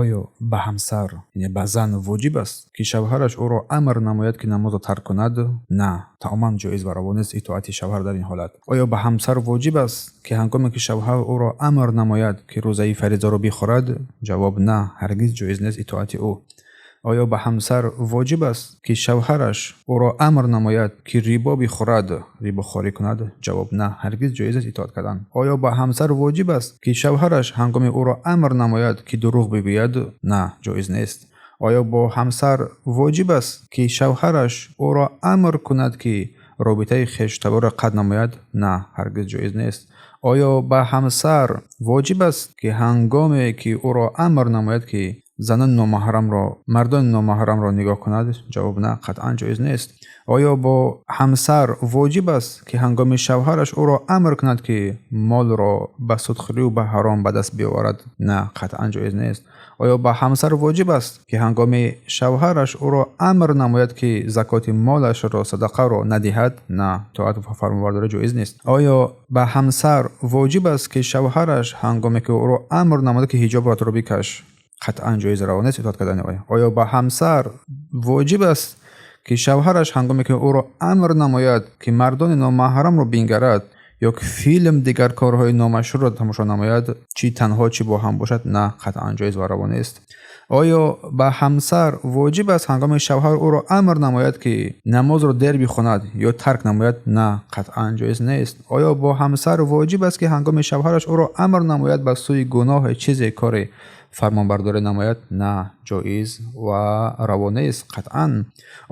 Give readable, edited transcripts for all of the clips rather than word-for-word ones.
Оё ба ҳамсар, яъне ба зан воҷиб аст, ки шавҳараш ӯро амр намояд, ки намозро тарк кунад? На, тамоман ҷоиз ва раво нест итоати шавҳар дар ин ҳолат. Оё ба ҳамсар воҷиб аст, ки ҳангоме ки шавҳар ӯро амр намояд, ки рӯзаи фаризаро бихӯрад? Ҷавоб: на, ҳаргиз ҷоиз нест итоати ӯ. Оё ба ҳамсар воҷиб аст, ки шавҳараш ӯро амр намояд, ки рибо бихӯрад, рибохорӣ кунад? Ҷавоб: на, ҳаргиз ҷоиз нест итоат кардан. Оё ба ҳамсар воҷиб аст, ки шавҳараш ҳангоме ӯро амр намояд, ки дурӯғ бигӯяд? На, ҷоиз нест. Оё бо ҳамсар воҷиб аст, ки шавҳараш ӯро амр кунад, ки робитаи хештаборро қатъ намояд? На, ҳаргиз ҷоиз нест. Оё ба ҳамсар воҷиб аст, ки ҳангоме ки ӯро амр намояд, ки занони номаҳрамро, мардони номаҳрамро нигоҳ кунад? Ҷавоб: на, қатъан ҷоиз нест. Оё бо ҳамсар воҷиб аст, ки ҳангоми шавҳараш ӯро амр кунад, ки молро ба судхӯрию ба ҳаром ба даст биёварад? На, қатъан ҷоиз нест. Оё ба ҳамсар воҷиб аст, ки ҳангоми шавҳараш ӯро амр намояд, ки закоти молашро, садақаро надиҳад? На, итоат ва фармонбардорӣ ҷоиз нест. Оё ба ҳамсар воҷиб аст, ки шавҳараш ҳангоме ки ӯро амр намояд, ки ҳиҷобатро бикаш? Қатъан ҷоиз раво нест итоат кардани ӯ. Оё ба ҳамсар воҷиб аст, ки шавҳараш ҳангоме ки ӯро амр намояд, ки мардони номаҳрамро бингарад ё ки филм, дигар корҳои номашрӯъро тамошо намояд, чӣ танҳо, чӣ бо ҳам бошад? На, қатъан ҷоиз ва раво нест. Оё ба ҳамсар воҷиб аст, ҳангоми шавҳар ӯро амр намояд, ки намозро дер бихонад ё тарк намояд? На, қатъан ҷоиз нест. Оё бо ҳамсар воҷиб аст, ки ҳангоми шавҳараш ӯро амр намояд, ба сӯи гуноҳе, чизе, коре фармонбардорӣ намояд? На, ҷоиз ва раво нест қатъан.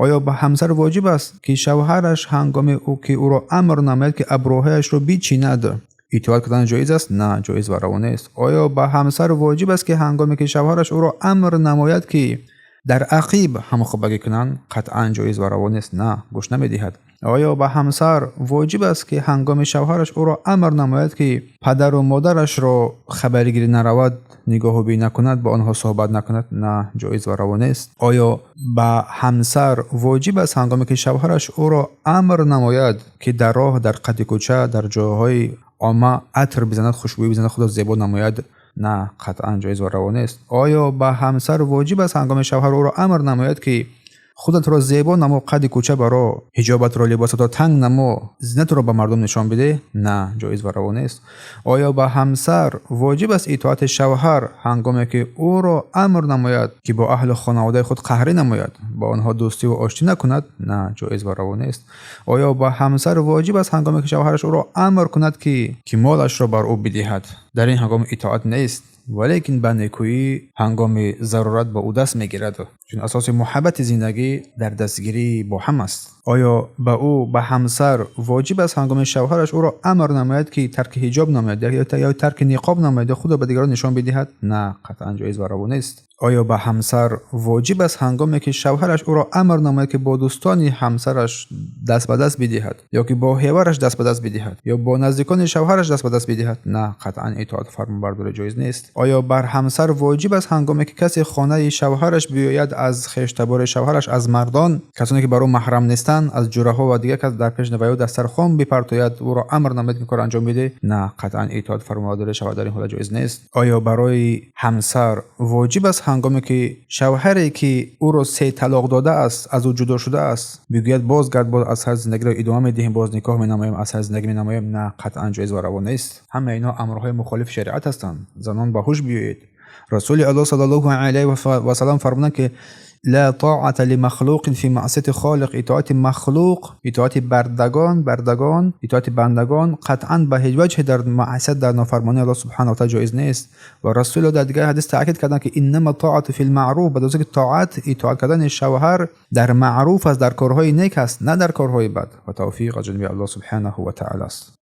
Оё ба ҳамсар воҷиб аст, ки шавҳараш ҳангоме ки ӯро амр намояд, ки абрӯҳояшро бичинад, итоат кардан ҷоиз аст? На, ҷоиз ва раво нест. Оё ба ҳамсар воҷиб аст, ки ҳангоме ки шавҳараш ӯро амр намояд, ки дар ақиб ҳамхобагӣ кунанд, қатъан ҷоиз ва раво нест? На, гӯш намедиҳад. Оё ба ҳамсар воҷиб аст, ки ҳангоми шавҳараш ӯро амр намояд, ки падару модарашро хабаргирӣ наравад, нигоҳубин накунад, бо онҳо суҳбат накунад? На, ҷоиз ва раво нест. Оё ба ҳамсар воҷиб аст, ҳангоме ки шавҳараш ӯро амр намояд, ки дар роҳ, дар қади кӯча, дар ҷойҳои омма атр бизанад, хушбӯӣ бизанад, худро зебо намояд? На, қатъан ҷоиз ва раво нест. Оё ба ҳамсар воҷиб аст, ҳангоми шавҳар ӯро амр намояд, ки худатро зебо намо, қади кӯча баро, ҳиҷобатро, либосатро танг намо, зинатро ба мардум нишон бидеҳ? На, ҷоиз ва раво нест. Оё ба ҳамсар воҷиб аст итоати шавҳар, ҳангоме ки ӯро амр намояд, ки бо аҳлу хонаводаи худ қаҳрӣ намояд, бо онҳо дӯстиву оштӣ накунад? На, ҷоиз ва раво нест. Оё ба ҳамсар воҷиб аст, ҳангоме ки шавҳараш ӯро амр кунад, ки молашро бар ӯ бидиҳад? Дар ин ҳангом итоат нест, валекин ба некӯӣ ҳангоми зарурат ба ӯ даст мегирад, чун асоси муҳаббати зиндагӣ дар дастгирӣ бо ҳам аст. Оё ба ӯ, ба ҳамсар воҷиб аст, ҳангоми шавҳараш ӯро амр намояд, ки тарки ҳиҷоб намояд ё тарки ниқоб намояд ё худро ба дигарон нишон бидиҳад? На, қатъан ҷоиз ва раво нест. Оё ба ҳамсар воҷиб аст, ҳангоме ки шавҳараш ӯро амр намояд, ки бо дӯстони ҳамсараш даст ба даст бидиҳад ё ки бо ҳевараш даст ба даст бидиҳад ё бо наздикони шавҳараш даст ба даст бидиҳад? На, қатъан итоат, фармонбардорӣ ҷоиз нест. Оё бар ҳамсар воҷиб аст, ҳангоме ки касе хонаи шавҳараш биёяд аз хештабори шавҳараш, аз мардон, касоне ки бар ӯ маҳрам нестанд, аз ҷураҳо ва дигар кас, дар пеш ваё дастархон бипартояд, ӯро амр намояд, ки кор анҷом бидеҳ? На, қатъан итоат, фармонбардории шавҳар дар ин ҳолат ҷоиз нест. Оё барои ҳамсар воҷиб аст, ҳангоме ки шавҳаре ки ӯро се талоқ додааст, аз ӯ ҷудо шудааст, бигӯяд: «Бозгард, боз аз сар зиндагиро идома медиҳем, боз никоҳ менамоем, аз сар зиндагӣ менамоем»? На, қатъан ҷоиз ва раво нест. Ҳамаи инҳо амрҳои мухолифи шариат ҳастанд. Занон, ба ҳуш биёед. Расули Аллоҳ саллаллоҳу алайҳи васаллам фармуданд, ки ла тоата лимахлуқин фи маъсияти холиқ. Итоати махлуқ, итоати бардагон, итоати бандагон қатъан ба ҳеҷ ваҷҳе дар маъсият, дар нофармонии Аллоҳ субҳанаҳу ва таъала ҷоиз нест. Ва Расулуллоҳ дар дигар ҳадис таъкид карданд, ки иннама тоату фил маъруф, ба доза ки тоат, итоат кардани шавҳар дар маъруф аст, дар корҳои нек аст, на дар корҳои бад. Ва тавфиқ аз ҷониби Аллоҳ субҳанаҳу ва таъала аст.